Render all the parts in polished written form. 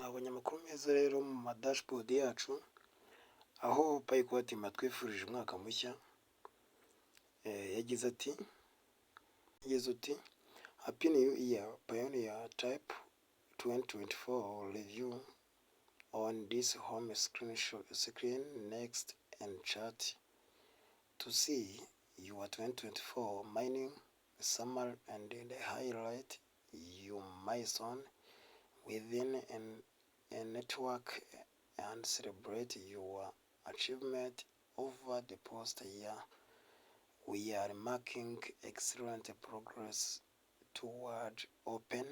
Twabonye amakuru meza rero mu ma dashboard yacu, aho Pi Core Team yatwifurije umwaka mushya. Yagize ati, yagize uti: "Happy New Year, Pioneer Type 2024 review on this home screen next and chat to see your 2024 mining summary and the highlight your milestone within a network and celebrate your achievement over the past year. We are making excellent progress toward open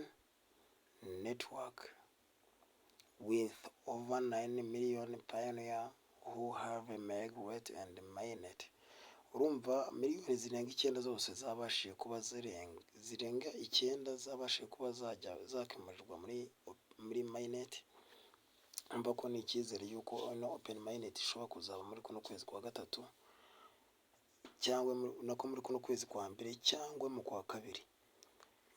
network with over 9 million pioneers who have migrated and mined." Urumva miliyoni zirenga 9 zose zabashije kuba zirenga 9 zabashije kuba zajya zakemurirwa muri mainnet. Urumva ko ni icyizere yuko ino open mainnet ishobora kuzaba muri kuno kwezi kwa gatatu, cyangwa nako muri kuno kwezi kwa mbere cyangwa mu kwa kabiri.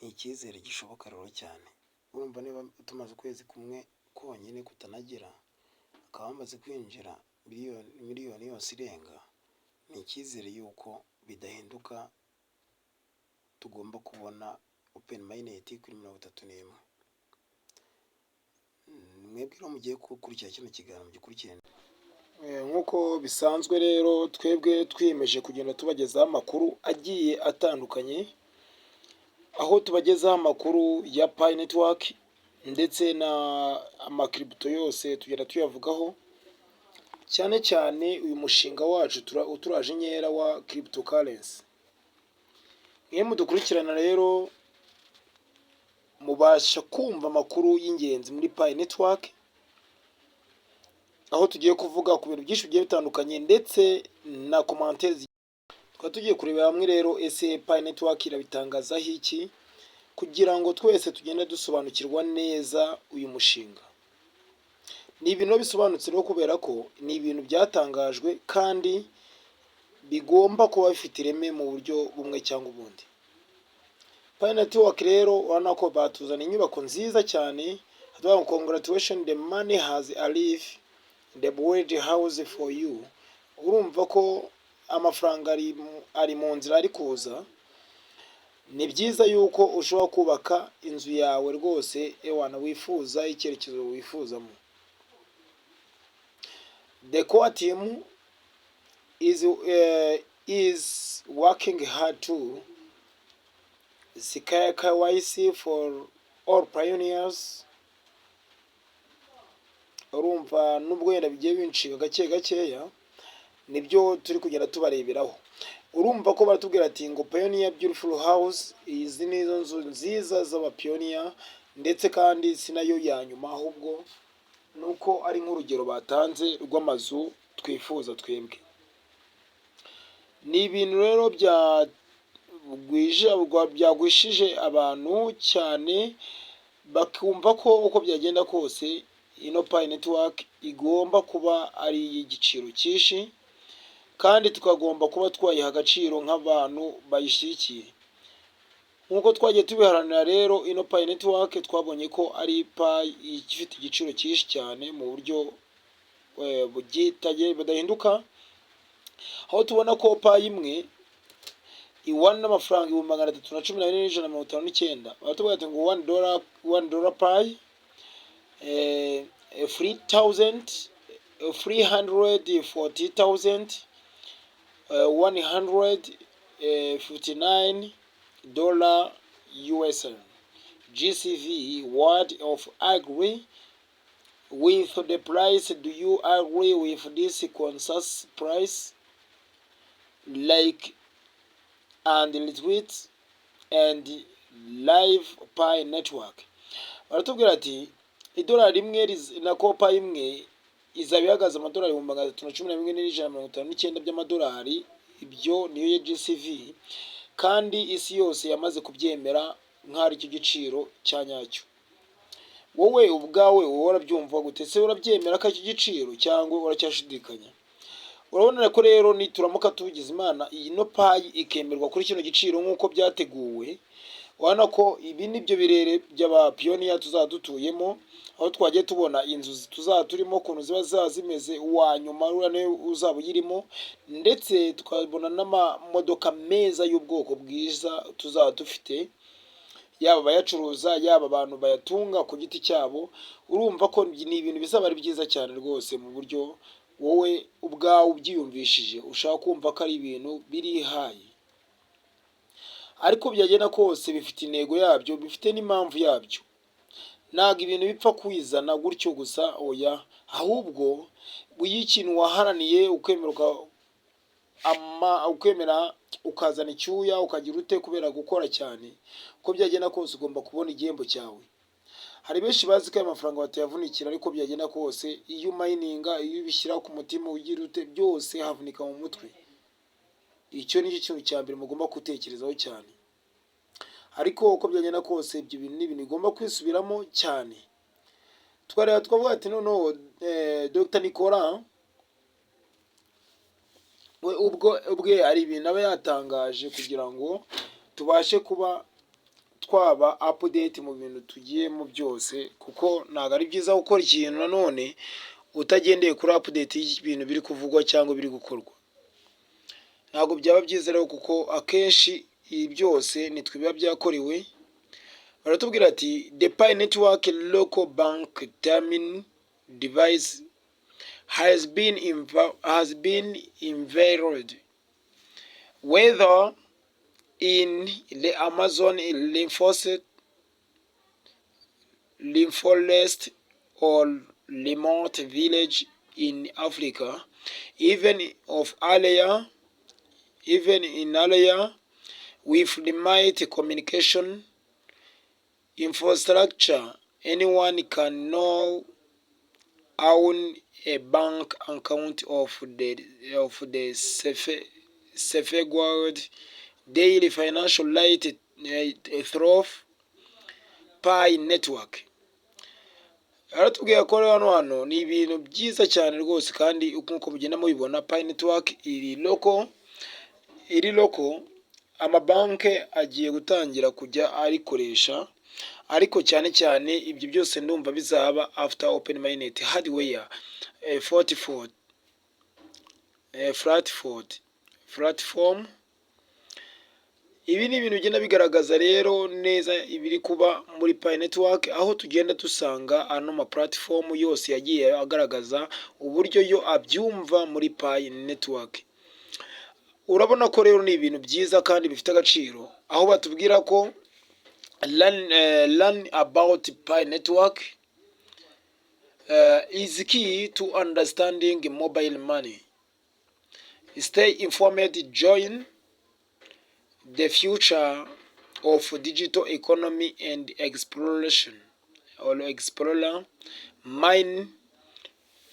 Ni icyizere gishoboka rero cyane. Urumva niba tumaze ukwezi kumwe konyine kutanagera, hakaba hamaze kwinjira miliyoni yose irenga, ni icyizere yuko bidahinduka, tugomba kubona open mainnet kuri 31. Mwebwe rero mugiye gukurikira kino kiganiro, mugikurikirane. Nk'uko bisanzwe rero, twebwe twiyemeje kugenda tubagezaho amakuru agiye atandukanye, aho tubagezaho amakuru ya Pi Network ndetse na ama crypto yose tugenda tuyavugaho, cyane cyane uyu mushinga wacu uturaje inkera wa cryptocurrency. Mwe mudukurikirana rero mubasha kumva amakuru y'ingenzi muri Pi Network, aho tugiye kuvuga ku bintu byinshi bigiye bitandukanye ndetse na commentaire. Tukaba tugiye kurebera hamwe rero, ese Pi Network irabitangazaho iki, kugira ngo twese tugende dusobanukirwa neza uyu mushinga. Ni ibintu bisobanutse rero, kubera ko ni ibintu byatangajwe kandi bigomba kuba bifite ireme mu buryo bumwe cyangwa ubundi. Pi Network rero, urabona ko batuzana inyubako nziza cyane, hatuvuga ngo "Congratulation, the money has arrived, the build house for you." Urumva ko amafaranga ari mu nzira, ari kuza. Ni byiza yuko ushobora kubaka inzu yawe rwose, ewana, wifuza, icyerekezo wifuzamo. "The core team is working hard to secure KYC for all pioneers." Urumva nubwo wenda bigiye bincika gake gakeya, nibyo turi kugenda tubareberaho. Urumva ko baratubwira ati ngo "Pioneer Beautiful House", izi ni zo nzu nziza z'aba pioneer, ndetse kandi si nayo ya nyuma, ahubwo ni uko ari nk'urugero batanze rw'amazu twifuza twebwe. Ni ibintu rero byagwishije abantu cyane, bakumva ko uko byagenda kose ino Pi Network igomba kuba ari iy'igiciro cyinshi, kandi tukagomba kuba twayiha agaciro nk'abantu bayishyigikiye nk'uko twagiye tubiharanira. Rero ino Pi Network twabonye ko ari Pi ifite igiciro cyinshi cyane mu buryo budahinduka, aho tubona ko Pi imwe iwana n'amafaranga 314,159. Baratubwira ati ngo "$1, $1 Pi, 3,000, $340,159 USA GCV. World of agree with the price. Do you agree with this consensus price? Like and retweet and live Pi Network." Baratubwira ati idolari rimwe nako Pi imwe izaba ihagaze amadolari 311,159 by'amadolari. Ibyo niyo ya GCV, kandi isi yose yamaze kubyemera nk'aho ari cyo giciro cya nyacyo. Wowe ubwawe, wowe urabyumva gute? Se urabyemera ko ari cyo giciro cyangwa uracyashidikanya? Urabona ko rero nituramuka tugize Imana, iyi no Pi ikemerwa kuri kino giciro nk'uko byateguwe, Urabona ko ibi ni byo birere by'abapioneer tuzaba dutuyemo, aho twagiye tubona inzu tuzaba turimo ukuntu ziba ziba zimeze, uwa nyuma uriya niwe uzaba uyirimo, ndetse tukabona n'amamodoka meza y'ubwoko bwiza tuzaba dufite, yaba abayacuruza, yaba abantu bayatunga ku giti cyabo. Urumva ko ni ibintu bizaba ari byiza cyane rwose, mu buryo wowe ubwawe ubyiyumvishije ushaka kumva ko ari ibintu biri high. Ariko byagenda kose bifite intego yabyo, bifite n'impamvu yabyo. Ntabwo ibintu bipfa kwizana gutyo gusa, oya. Ahubwo iyo ikintu waharaniye, ukemera ukazana icyuya, ukagira ute kubera gukora cyane, uko byagenda kose ugomba kubona igihembo cyawe. Hari benshi bazi ko aya mafaranga batayavunikira, ariko byagenda kose iyo umininga, iyo ubishyira ku mutima, ugira ute, byose havunika mu mutwe. Icyo ni cyo kintu cya mbere mugomba gutekerezaho cyane. Ariko uko byagenda kose ibyo bintu ni ibintu bigomba kwisubiramo cyane. Twareba tukavuga ati noneho Dr Nicolas we ubwo ubwe hari ibintu aba yatangaje kugira ngo tubashe kuba twaba update mu bintu tugiyemo byose, kuko ntabwo ari byiza gukora ikintu nanone utagendeye kuri update y'ibintu biri kuvugwa cyangwa biri gukorwa. Ntabwo byaba byiza rero, kuko akenshi ibi byose nitwe biba byakorewe. Baratubwira ati: "The Pi Network local bank terminal device has been unveiled. Whether in the Amazon rainforest or remote village in Africa, even in area with limited communication infrastructure, anyone can now own a bank account of the safeguard daily financial right through Pi Network." Aratubwira ko rero hano ni ibintu byiza cyane rwose, kandi nk'uko mugenda mubibona, Pi Network iri local, amabanki agiye gutangira kujya arikoresha. Ariko cyane cyane ibyo byose ndumva bizaba after open mainnet hardware 44 platform. Ibi ni ibintu bigenda bigaragaza rero neza ibiri kuba muri Pi Network, aho tugenda dusanga ano ma platform yose yagiye agaragaza uburyo yo abyumva muri Pi Network. Urabona ko rero ni ibintu byiza kandi bifite agaciro, aho batubwira ko learn about Pi Network is key to understanding mobile money. Stay informed, join the future of digital economy and exploration or explorer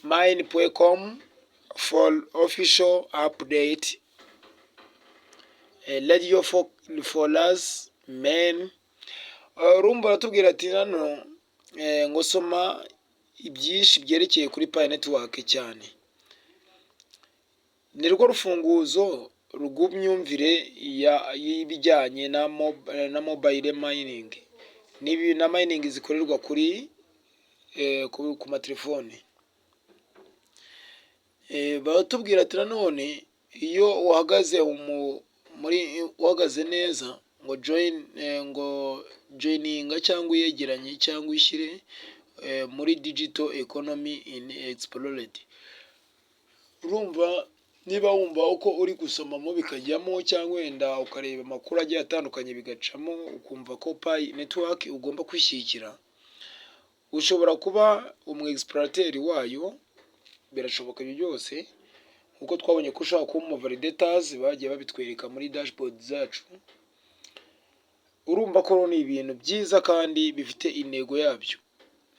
mine.com for official update. Radio for us men. Urumva baratubwira ati hano ngo soma ibyinshi byerekeye kuri Pi Network cyane, ni rwo rufunguzo rw'imyumvire y'ibijyanye na mobile mining na mining zikorerwa ku matelefoni. Baratubwira ati nanone iyo uhagaze muri uhagaze neza, ngo join, ngo joininga cyangwa uyegeranye cyangwa uyishyire muri digital economy in explored. Urumva niba wumva uko uri gusomamo bikajyamo, cyangwa wenda ukareba amakuru agiye atandukanye bigacamo, ukumva ko Pi Network ugomba kwishyigikira, ushobora kuba umu explorateur wayo, birashoboka ibyo byose, nkuko twabonye ko ushobora kuba umu validators, bagiye babitwereka muri dashboard zacu. Urumva ko ni ibintu byiza kandi bifite intego yabyo.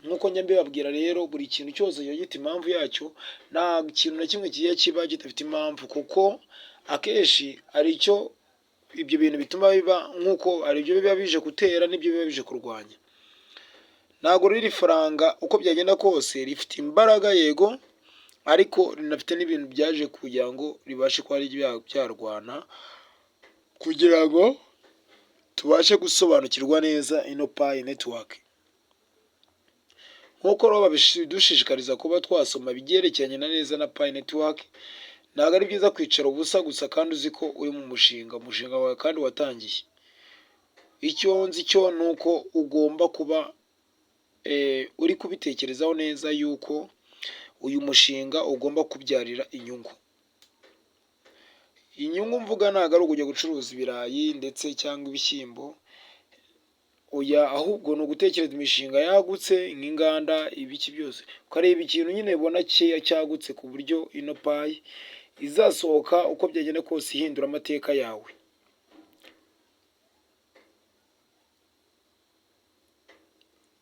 Nk'uko njya mbibabwira rero, buri kintu cyose kiba gifite impamvu yacyo. Nta kintu na kimwe kigiye kiba kidafite impamvu, kuko akenshi hari icyo ibyo bintu bituma biba, nk'uko hari ibyo biba bije gutera n'ibyo biba bije kurwanya. Ntabwo riri faranga uko byagenda kose rifite imbaraga, yego, ariko rinafite n'ibintu byaje kugira ngo ribashe kuba byarwana kugira ngo Tubashe gusobanukirwa neza ino Pi Network. Nk'uko rero babidushishikariza kuba twasoma ibyerekeranye na neza na Pi Network, ntabwo ari byiza kwicara ubusa gusa kandi uzi ko uri mu mushinga, umushinga wawe kandi watangiye. Icyo nzi cyo ni uko ugomba kuba uri kubitekerezaho neza yuko uyu mushinga ugomba kubyarira inyungu. Inyungu mvuga ntabwo ari ukujya gucuruza ibirayi ndetse cyangwa ibishyimbo, oya, ahubwo ni ugutekereza imishinga yagutse nk'inganda, ibiki byose, ukareba ikintu nyine ubona cyagutse ku buryo ino Pi izasohoka uko byagenda kose ihindura amateka yawe.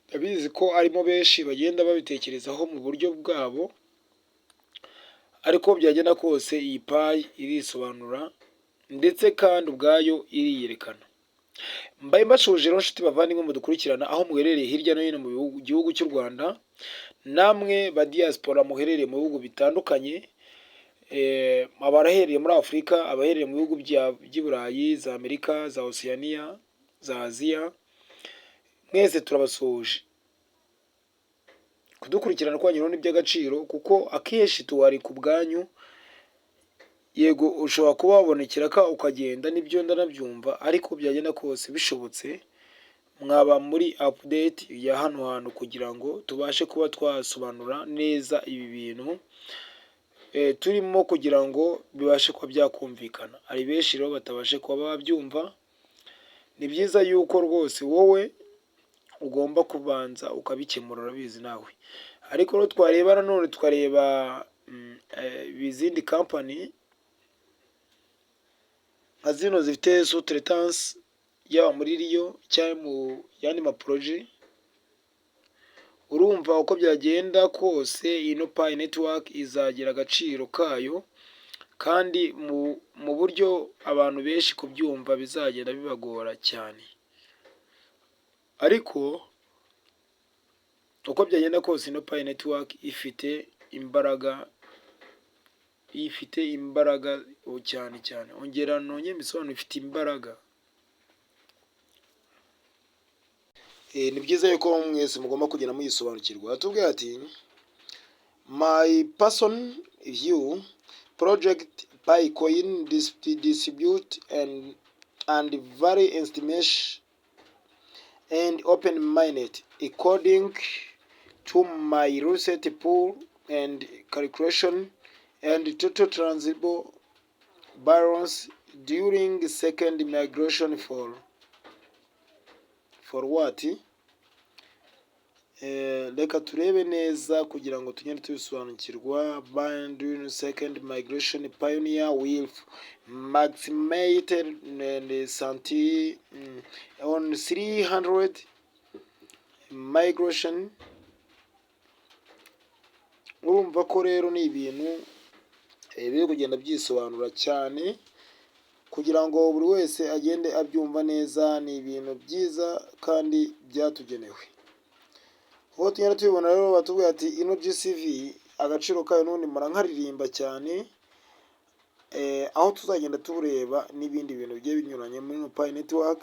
Ndabizi ko harimo benshi bagenda babitekerezaho mu buryo bwabo, ariko byagenda kose iyi Pi irisobanura ndetse kandi ubwayo iriyerekana. Mbaye mbasuhuje rero nshuti bavandimwe mudukurikirana aho muherereye hirya no hino mu gihugu cy'u Rwanda, namwe ba diaspora muherereye mu bihugu bitandukanye, abaherereye muri Afurika, abaherereye mu bihugu by'i Burayi, za Amerika, za Oceania, za Aziya, mwese turabasuhuje. Kudukurikirana kwanyu rero ni iby'agaciro kuko akenshi tuhari ku bwanyu. Yego, ushobora kuba wabona ikiraka ukagenda, nibyo ndanabyumva, ariko byagenda kose bishobotse mwaba muri update ya hano hantu kugira ngo tubashe kuba twasobanura neza ibi bintu turimo kugira ngo bibashe kuba byakumvikana. Hari benshi rero batabashe kuba babyumva, ni byiza yuko rwose wowe ugomba kubanza ukabikemura, urabizi nawe. Ariko rero twareba nanone tukareba izindi company nka zino zifite sous-traitance, yaba muri riyo cyangwa mu yandi ma projets, urumva uko byagenda kose ino Pi Network izagira agaciro kayo kandi mu buryo abantu benshi kubyumva bizagenda bibagora cyane. Ariko uko byagenda kose ino Pi Network ifite imbaraga, ifite imbaraga cyane cyane, ongera nongere mbisobanure, ifite imbaraga. Ni byiza yuko mwese mugomba kugenda muyisobanukirwa. Atubwira ati: "My person view project Pi coin distribute and very estimation and open minded according to my recent pool and calculation and total transferable balance during second migration for what?" Reka turebe neza kugira ngo tugende tubisobanukirwa. During second migration pioneer will maximate and santi on 300 migration. Urumva ko rero ni ibintu biri kugenda byisobanura cyane kugira ngo buri wese agende abyumva neza. Ni ibintu byiza kandi byatugenewe. Uko tugenda tubibona rero, batubwira ati ino GCV agaciro kayo n'ubundi nkaririmba cyane, aho tuzagenda tureba n'ibindi bintu bigiye binyuranye muri ino Pi Network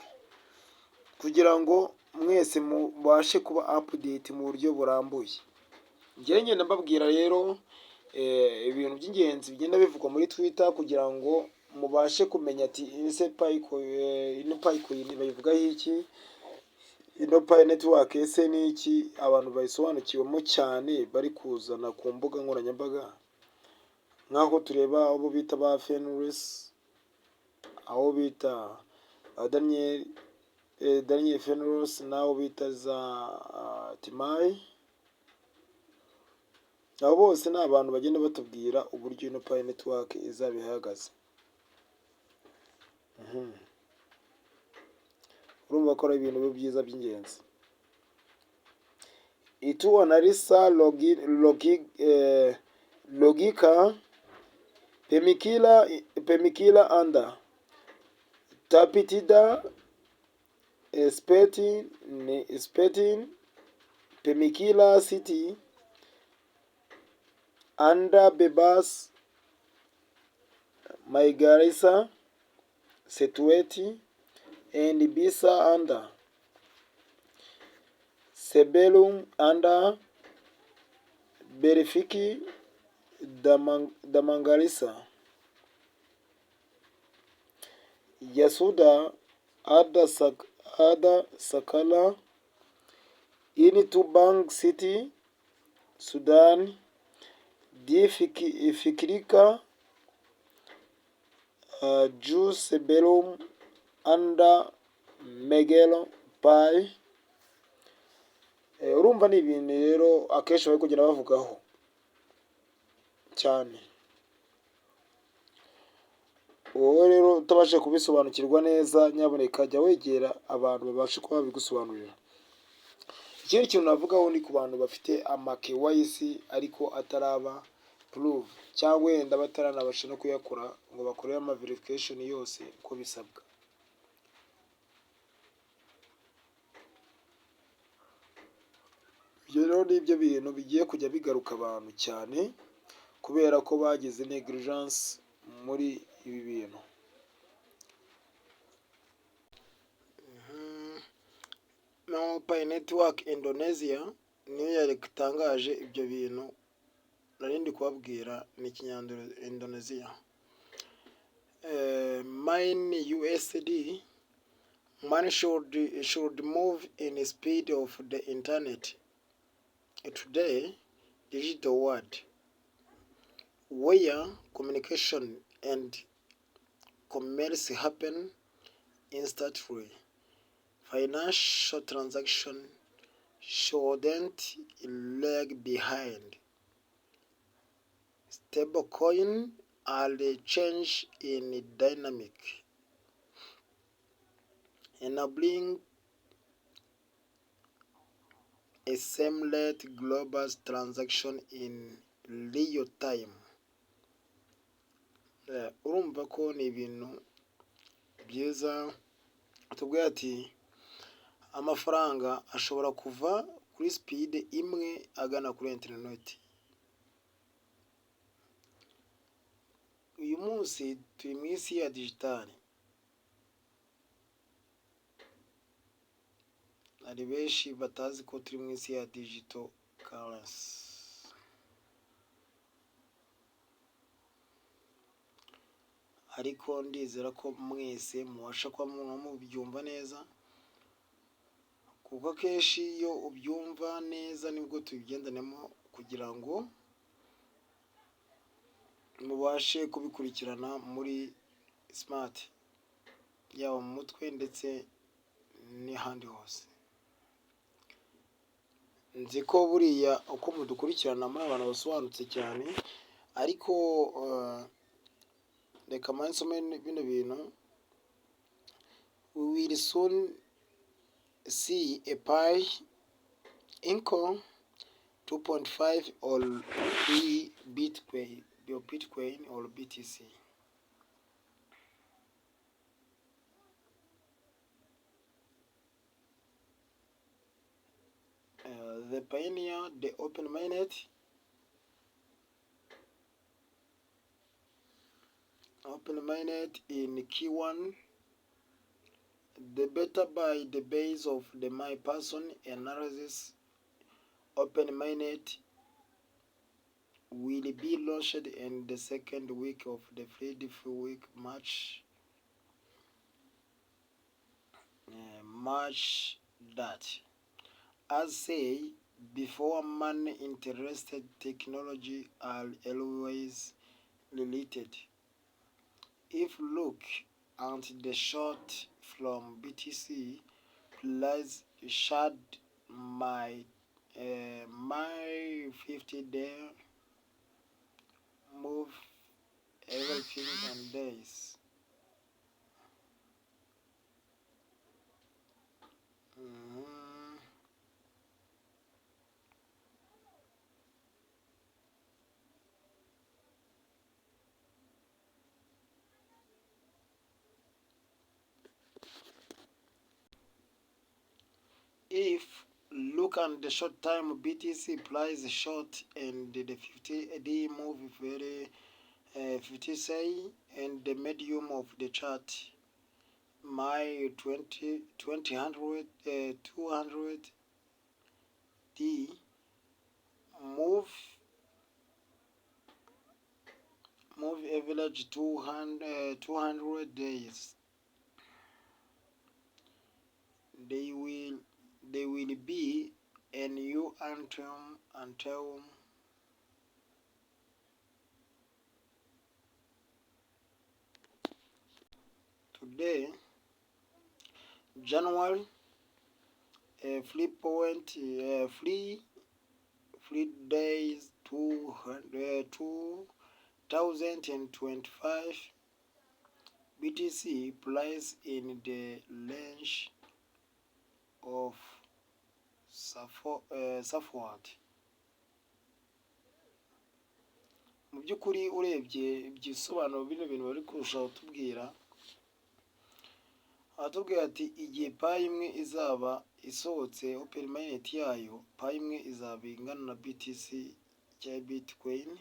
kugira ngo mwese mubashe kuba update mu buryo burambuye. Njyewe ngenda mbabwira rero ibintu by'ingenzi bigenda bivugwa muri Twitter kugira ngo mubashe kumenya ati: ese ino Pi coin bayivugaho iki? Ino Pi Network ese ni iki? Abantu bayisobanukiwemo cyane bari kuzana ku mbuga nkoranyambaga, nk'aho tureba abo bita ba Fenris, aho bita Daniel, Daniel Fenris, n'abo bita za Timayi. Abo bose ni abantu bagenda batubwira uburyo ino Pi Network izaba ihagaze. Urumva ko ari ibintu byiza by'ingenzi. Itu analisa logika pemikira anda tapitida spetin pemikira city anda bebas maigarisa setueti. And Bisa under Sebelum under Berifiki Damangalisa Yasuda Ada Sakala in Tubang City, Sudan Di Fikirika Ju Sebelum Anda Megelo Pi. Urumva ni ibintu rero akenshi bari kugenda bavugaho cyane. Wowe rero utabasha kubisobanukirwa neza, nyabuneka jya wegera abantu babashe kuba babigusobanurira. Ikindi kintu navugaho ni ku bantu bafite ama KYC ariko ataraba prove, cyangwa wenda bataranabasha no kuyakora ngo bakore ama verification yose uko bisabwa. Ibyo rero ni byo bintu bigiye kujya bigaruka abantu cyane, kubera ko bagize negligence muri ibi bintu. No Pi Network Indonesia niyo yatangaje ibyo bintu nari ndi kubabwira, ni Ikinya-Indonesia. Mine USD money should move in speed of the internet. Today, digital world where communication and commerce happen instantly, financial transaction shouldn't lag behind. Stablecoin are a change in dynamic, enabling a seamless global transaction in real time. Urumva ko ni ibintu byiza. Tubwira ati amafaranga ashobora kuva kuri speed imwe agana kuri interineti. Uyu munsi turi mu isi ya digital. Hari benshi batazi ko turi mu isi ya digital currency. Ariko ndizera ko mwese mubasha kuba mubyumva neza, kuko akenshi iyo ubyumva neza nibwo tubigendanamo kugira ngo mubashe kubikurikirana muri smart, yaba mu mutwe ndetse n'ahandi hose. Nzi ko buriya uko mudukurikirana muri abantu basobanutse cyane, ariko reka mbanze nsome bino bintu. We will soon see a Pi Inco 2.5 or 3 Bitcoin, or Bitcoin or BTC. The pioneer, the open mainnet in Q1, the better by the base of the my person analysis, open mainnet will be launched in the second week of the free week March that. As say before, money interested technology are always related. If look at the short from BTC plus shard my 50-day move everything and days. If look at the short time BTC price short and the 50-day move very 50 say and the medium of the chart. my 20 20 200 D move average 200 days. They will be a new anthem today, January 3 point 3 3 days 200 2025, BTC price in the range of support. Mu by'ukuri urebye ibisobanuro bino bintu bari kurushaho kutubwira, aratubwira ati igihe Pi imwe izaba isohotse, open mainnet yayo, Pi imwe izaba ingana na BTC cyangwa Bitcoin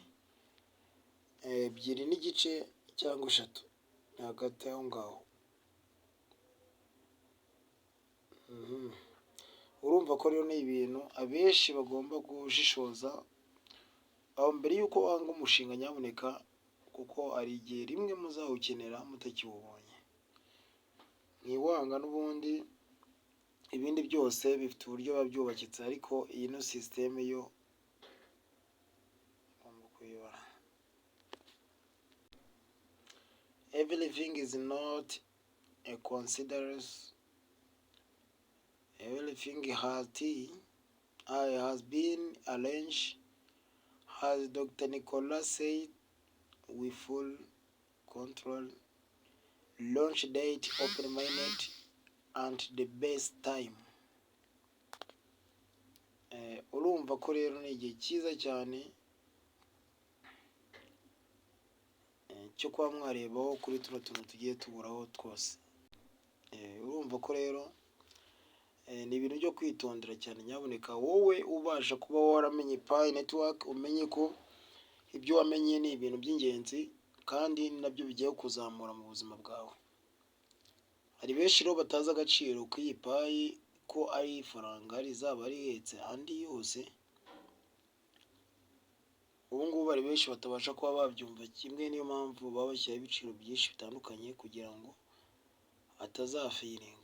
2.5 cyangwa 3, ni hagati aho ngaho. Urumva ko rero ni ibintu abenshi bagomba gushishoza aho mbere y'uko wanga umushinga nyabuneka, kuko hari igihe rimwe muzawukenera mutakiwubonye. Mwiwanga n'ubundi ibindi byose bifite uburyo biba byubakitse, ariko iyi no système yo ugomba kuyibara. Everything is not a coincidence. Everything has been arranged, as Dr. Nicolas said, with full control. Launch date, open mainnet, and the best time. Urumva ko rero ni igihe cyiza cyane cyo kuba mwarebaho kuri tuno tuntu tugiye tuburaho twose. Urumva ko rero ni ibintu byo kwitondera cyane. Nyabuneka wowe ubasha kuba waramenye Pi Network, umenye ko ibyo wamenye ni ibintu by'ingenzi kandi ni nabyo bigiye kuzamura mu buzima bwawe. Hari benshi rero batazi agaciro k'iyi Pi, ko ari ifaranga rizaba rihetse andi yose. Ubu ngubu hari benshi batabasha kuba babyumva kimwe, niyo mpamvu baba bashyiraho ibiciro byinshi bitandukanye kugira ngo atazafailinga.